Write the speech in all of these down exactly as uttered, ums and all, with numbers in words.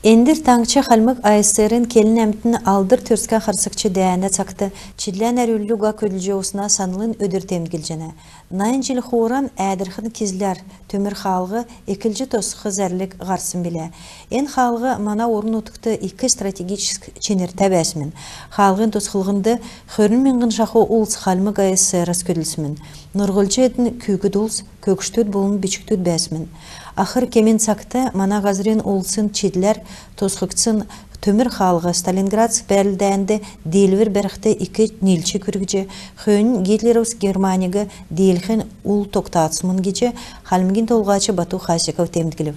Эндр Таңһч Хальмг АССР-ин келн-әмтн Алдр Төрскән харсгч дәәнә цагт чидлән әрвлл уга көдлҗ йовсна санлын өдр темдглҗәнә. Найн җил хооран Әәдрхн — Кизляр төмр хаалһ эклҗ тосх зәрлг һарсн билә. Эн хаалһ мана орн-нутгт ик стратегическ чинртә бәәсмн. Хаалһин тосхлһнд хөрн миңһн шаху улс Хальмг АССР-әс көдлсмн. Нурһлҗ эдн күүкд улс, көгшдүд болн бичкдүд бәәсмн. Ахр кемин цагт мана һазрин улсин чидләр тосхгдсн төмр хаалһ Сталинградск бәрлдәнд диилвр бәрхд ик нилч күргҗ, хөөннь гитлеровск Германиг диилхин ул тогтасмн гиҗ Хальмгин Толһач Бату Хасиков темдглв.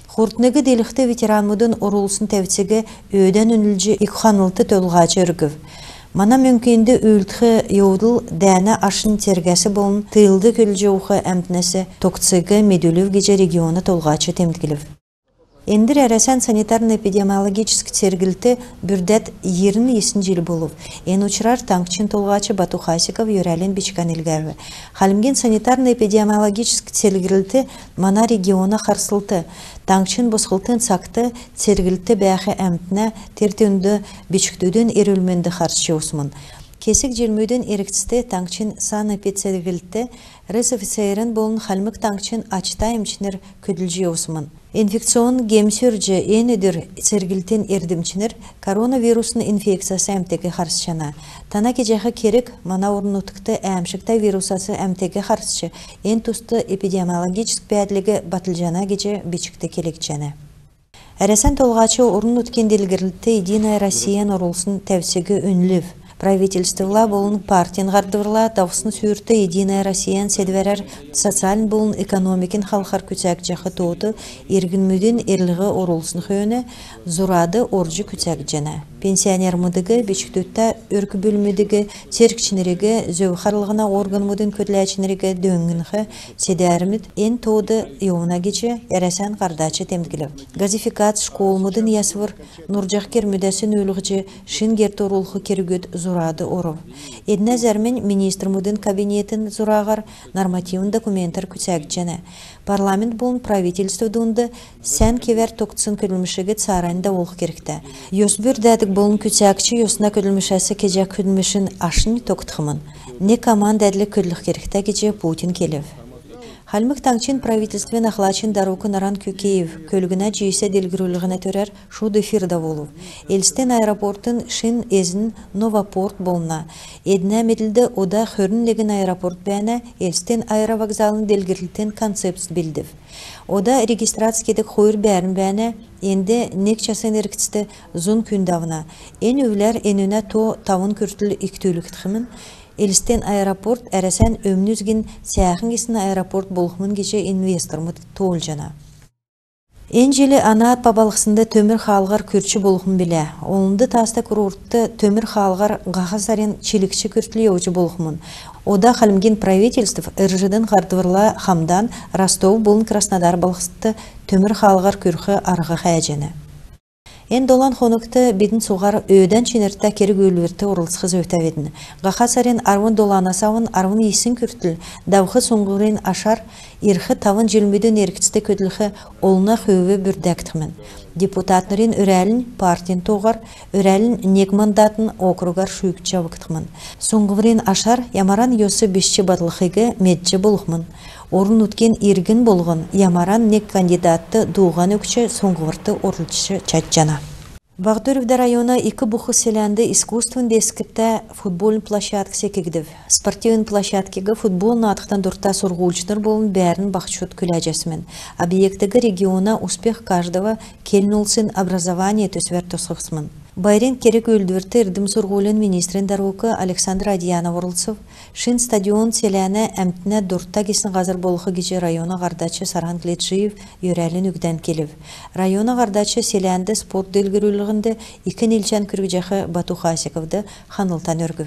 Хуртныг диилхд ветеранмудын орулсн тәвциг өөдән үнлҗ, ик ханлт Толһач өргв. Мана мөңкинд үүлдх йовдл дәәнә ашнь цергәс болн тылд көдлҗ йовх әмтнәс тогтсиг медүлв гиҗ региона Толһач темдглв. Эндр Әрәсән санитарн-эпидемиологическ церглт бүрдәд йирн йисн җил болв. Эн учрар Таңһчин Толһач Бату Хасиков йөрәлин бичгән илгәв. Хальмгин санитарн-эпидемиологическ церглт мана региона харслт. Таңһчин босхлтын цагт церглт бәәх әмтнә, тер тоонд бичкдүдин эрүл-менд харсҗ йовсмн. Кесг җилмүдин эргцд таңһчин санэпидцерглт РСФСР-ин болн Хальмг Таңһчин ачта эмчнр көдлҗ йовсмн. Инфекционн гем сөрҗ, эн өдр церглтин эрдмчнр коронавирусн инфекцяс әмтиг харсҗана. Тана кеҗәх керг мана орн-нутгт әәмшгтә вирусас әмтиг харсҗ, эн туст эпидемиологическ бәәдлиг батлҗана гиҗ бичгт келгдҗәнә. Әрәсән Толһач орн-нутгин делгрлтд «Единая Россиян» орулсн тәвциг үнлв. Правительствла болн партин һардврла давсн сүүрт «Единая Россиян» седвәрәр социальн болн экономикин халхар күцәгдҗәх тоот иргнмүдин эрлһ орулсн хөөн зурад орҗ күцәгдҗәнә. Пенсионермүдиг, бичкдүдтә өрк-бүлмүдиг, цергчнриг, зөв харлһна органмудын көдләчнриг дөңнх седвәрмүд эн тоод йовна гиҗ Әрәсән һардач темдглв. Газификац, школмудын ясвр, нурҗах гермүдәс нүүлһҗ шин герт орулх кергүд зурад орв. Эднә зәрмнь министрмүдин кабинетин зураһар нормативн документәр күцәгдҗәнә. Парламент болн правительств дунд сән кевәр тогтсн көдлмшиг цааранднь давулх кергтә. Йос бүрдәдг болн күцәгч йосна көдлмшәс кеҗәх көдлмшин ашнь тогтхмн. Нег команд әдл көдлх кергтә гиҗ Путин келв. Хальмг Таңһчин правительствин ахлачин дарук Наран Кюкеев көлгнә җисә делгрүлһнә төрәр шуд эфир давулв. Элстин аэропортын шин эзн «Новопорт» болна. Эднә медлд ода хөрн негн аэропорт бәәнә. Элстин аэровокзалын делгрлтин концепц белдв. Ода регистрац кедг хойр бәәрн бәәнә. Энд нег часин эргцд зун күн давна. Эн үвләр энүнә то тавн күртл икдүлгдхмн. Элстин аэропорт Әрәсән өмн үзгин сәәхн гисн аэропорт болхмн гиҗ инвестормуд тоолҗана. Эн җил Анапа балһснд төмр хаалһар күрч болхмн билә. Олнд таста курортд төмр хаалһар һаха сарин чилгч күртл йовҗ болхмн. Ода Хальмгин правительств РЖД-н һардврла хамдан Ростов болн Краснодар балһсдт төмр хаалһар күрх арһ хәәҗәнә. Эн долан хонгт бидн цуһар өөдән чинртә керг-үүлдврт орлцх зөвтәвидн. Һаха сарин арвн доланас авн арвн йисн күртл давх суңһврин ашар ирх тавн җилмүдин эргцд көдлх олна хүв бүрдәгдхмн. Депутатнрин өрәлнь партин тооһар, өрәлнь нег мандатн округар шүүгдҗ авгдхмн. Суңһврин ашар ямаран йос бичҗ батлхиг медҗ болхмн. Орн-нутгин иргн болһн ямаран нег кандидатд дууһан өгч суңһврт орлцҗ чадҗана. Баһ Дөрвд района Ик Бухс селәнд искусственн дескртә футбольн площадк секгдв. Спортивн площадкиг футбол наадхдан дурта сурһульчнр болн бәәрн баһчуд күләҗәсмн. Объектиг региона «Успех каждого» келн-улсин «Образование» төсвәр тосхсмн. Байрин керг-үүлдврт эрдм-сурһулин министрин дарук Александр Адьянов орлцв. Шин стадион селәнә әмтнә дурта гисн һазр болх гиҗ района һардач Сарһан Гледжиев йөрәлин үгдән келв. Района һардач селәнд спорт делгрүллһнд ик нилчән күргҗәх Бату Хасиковд ханлтан өргв.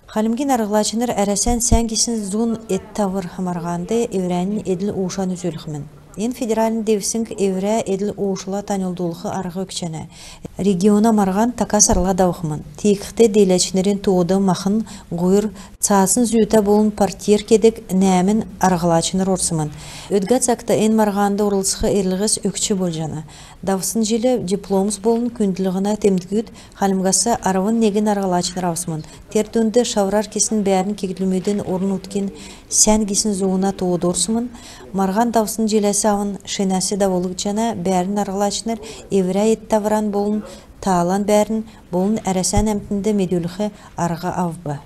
Хальмгин арһлачнр Әрәсән сән гисн зун эд-тавр марһанд эврәннь эдл-уушан үзүлхмн. Эн федеральн девсңг эврә эдл-уушлла таньлдулх арһ өгчәнә. Региона марһан така сарла давхмн. Тиигхд дииләчнрин тоод махн, һуйр, цаасн зүүтә болн портьер кедг нәәмн арһлачнр орсмн. Өдгә цагт эн марһанд орлцх эрлһс өгч болҗана. Давсн җил дипломс болн күндллһнә темдгүд Хальмгас арвн негн арһлачнр авсмн. Тер дунд шаврар кесн бәәрн кегдлмүдин орн-нутгин сән гисн зуна тоод орсмн. Марһан давсн җиләс авн шинәс давулгдҗана. Бәәрн арһлачнр эврә эд-тавран болн таалан бәәрн болн Әрәсән әмтнд медүлх арһ авв.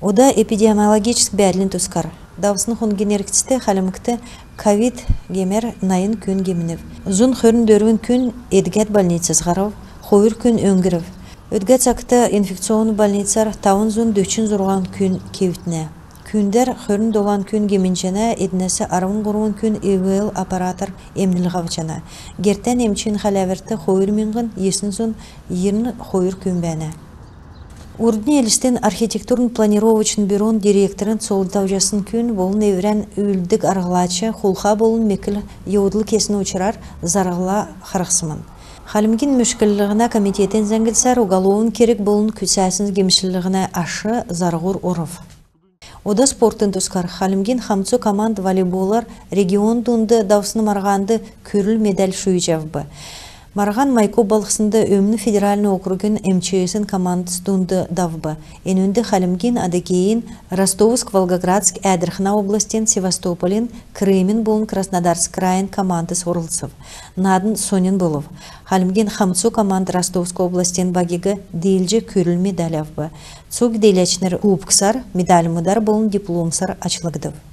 Ода эпидемиологическ бәәдлин тускар. Давсн хонгин эргцд Хальмгт ковид гемәр найн күн гемнв. Зун хөрн дөрвн күн эдгәд больницас һарв, хойр күн өңгрв. Өдгә цагт инфекционн больницар тавн зун дөчн зурһан күн кевтнә. Күүндәр хөрн долан күн гемнҗәнә, эднәс арвн һурвн күн ИВЛ аппаратар эмнлһ авчана. Гертән эмчин хәләврт хойр миңһн йисн зун йирн хойр күн бәәнә. Урднь Элстин архитектурн-планировочн бюрон директорин цол давҗасн күн болн эврән үүлддг арһлач хулха болн мекл йовдл кесн учрар зарһла харһсмн. Хальмгин мөшклһнә комитетин зәңглсәр уголовн керг болн күцәсн гемшәлһнә аш зарһур орв. Ода спортын тускар. Хальмгин хамцу команд волейболар регион дунд давсн марһанд күрл медаль шүүҗ авв. Марһан Майкоп балһснд Өмн федеральн округин МЧС-ин командс дунд давв. Энүнд Хальмгин, Адыгейн, Ростовск, Волгоградск, Әәдрхнә областин, Севастополин, Крымин болн Краснодарск крайин командс орлцв. Наадн соньн болв. Хальмгин хамцу команд Ростовск областин багиг диилҗ күрл медаль авв. Цуг дииләчнр кубксар, медальмудар болн дипломсар ачлгдв.